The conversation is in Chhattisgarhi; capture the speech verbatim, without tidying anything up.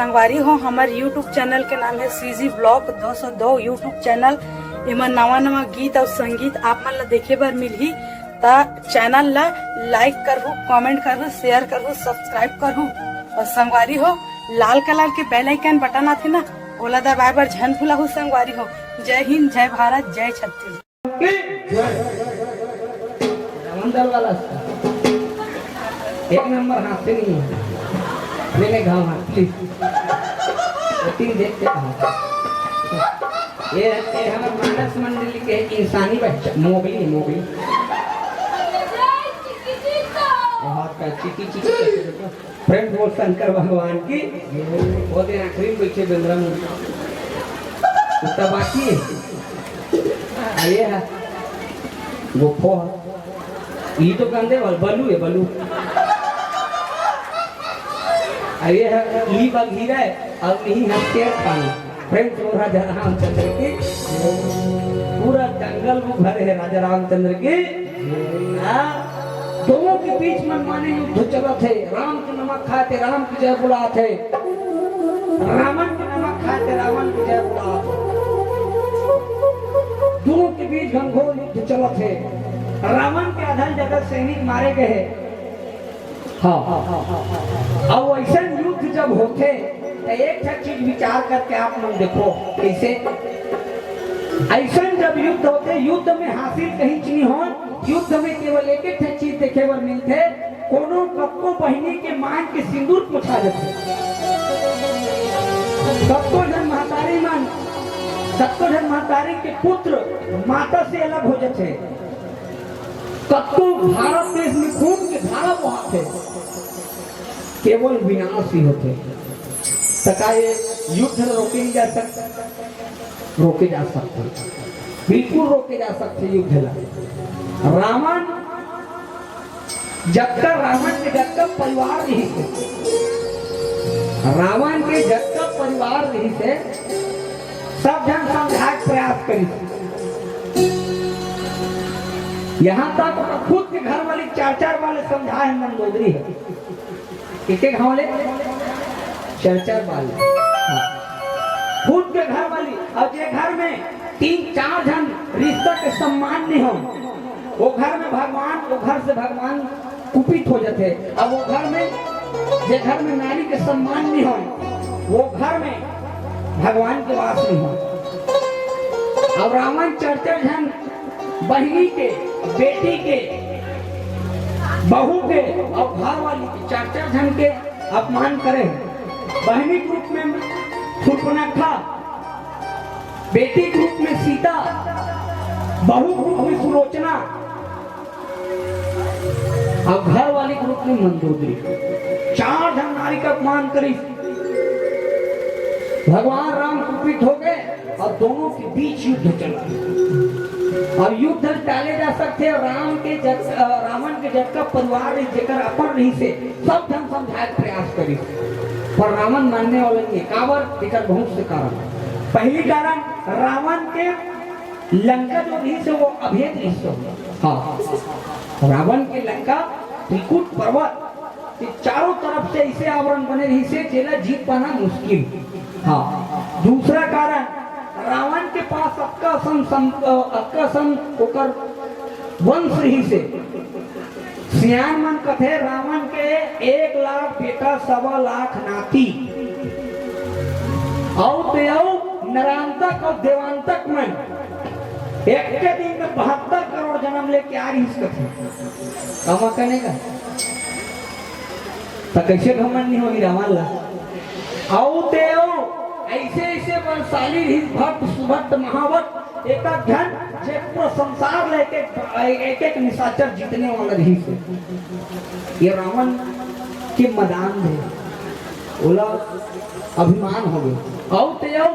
संगवारी हो, हमर YouTube चैनल के नाम है सीजी ब्लॉग दो सौ दो YouTube चैनल। एमा नवा नवा गीत अउ संगीत आप मन ला देखे बर मिलही, त चैनल ला लाइक करहू, कमेंट करहू, शेयर करहू, सब्सक्राइब करहू। अउ संगवारी हो, लाल कलर के बेल आइकन बटन आथे ना, ओला दबाए बर झन भुलाहू संगवारी हो। जय हिंद, जय भारत, जय छत्तीसगढ़। की जय। रमन दल वाला था। एक नंबर हाथ से नहीं है। मैंने घाव हाथ, प्लीज। वो तीन देख के कहा। ये, ये हमारे मानस मंडली के इंसानी बच्चा, मोगली है, मोगली। और हाथ का चिकी चिकी करके देखो। प्रेम से बोल शंकर भगवान की। वो दे आखिरी में बैठे बेंदरा मुंह। उत्ता बाकी है। अरे है। वो फो। ई तो गंदे वाल बलू है, बलू। अरे है, ई बघीरा है, और यही हम शेर खान। प्रेम से बोल राजा रामचंद्र की। पूरा जंगल वो घर है राजा रामचंद्र की। हाँ, दोनों के बीच मनमाने युद्ध चलत है। राम के नमक खाए थे, राम की जय बुलात है। रावण के नमक खाए थे, रावण की जय बुलात है। दोनों के बीच घनघोर युद्ध चलत है। रावण के आधा ले जादा सैनिक मारे गए हैं। हाँ, अब ऐसन युद्ध जब होथे, तो एक ठा चीज विचार करके आप मन देखो, कैसे? ऐसन जब युद्ध होथे, युद्ध में हासिल कहीं चीज हो, युद्ध में केवल एक एक ठा चीज देखे बर मिलथे, कोनो कतको बहिनी के मांग के सिंदूर पोछा देथे, कतको झन महतारी मन, कतको झन महतारी के पुत्र माता से अलग हो जाथे। कतको भारत देश में खून के धारा बहाथे, केवल विनाश ही होथे। त का ये युद्ध ल रोके नहीं जा सकता? रोके जा सकते, बिल्कुल रोके जा सकते युद्ध ला। रावण जतका, रावण के जतका परिवार रहिस हे, रावण के जतका परिवार रहिस हे, सब झन समझाए के प्रयास करिस। यहाँ तक खुद के घर वाली चार चार बार ले समझाए हे मंदोदरी हे। एक एक घाव ले चार चार बार ले। हाँ। खुद के घर वाली, और जे घर में तीन चार झन रिश्ता के सम्मान नहीं हो, वो घर में भगवान, वो घर से भगवान कुपित हो जाते। अब वो घर में, जे घर में नारी के सम्मान नहीं हो, वो घर में भगवान के वास नहीं हो। अब रावण चार चार झन बहिनी के, बेटी के, बहू के और घर वाली के, चार चार झन के अपमान करे। बहिनी के रूप में शूर्पणखा, बेटी के रूप में सीता, बहू के रूप में सुलोचना, अब घर वाली के रूप में मंदोदरी, चार झन नारी का अपमान करिस। भगवान राम कुपित हो गए और दोनों के बीच युद्ध चला। और युद्ध टाले जा सकते, राम के जत-, अ, रावण के जतका परिवार रहिस, जेकर अपन रहिस हे, सब झन समझाए के प्रयास करिस, पर रावण मानने वाला नहीं हे। काबर? एकर बहुत से कारण। पहली कारण, रावण के लंका जो रहिस हे, वो अभेद रहिस हे। हाँ, रावण के लंका त्रिकूट पर्वत के चारों तरफ से ऐसे आवरण बने रहिस हे, जेला जीत पाना मुश्किल। हाँ, दूसरा कारण, रावण के पास अतका असन सम-, अ, अतका असन ओकर वंश रहिस हे। सियान मन कथे, रावण के एक लाख बेटा, सवा लाख नाती। अउ ते अउ नरांतक अउ देवांतक मन एक के दिन में बहत्तर करोड़ जन्म लेके आ रहिस कथे। कमा कने का? त कैसे घमंड नहीं होही रावण ला? अउ ते अउ ऐसे ऐसे बलशाली रहिस, भक्त सुभक्त महावत, एक एक झन, जे पूरा संसार ला एक एक, एक एक निशाचर जीतने वाला रहिस हे। ये रावण के मदान हे, ओला अभिमान हो गए। अउ ते अउ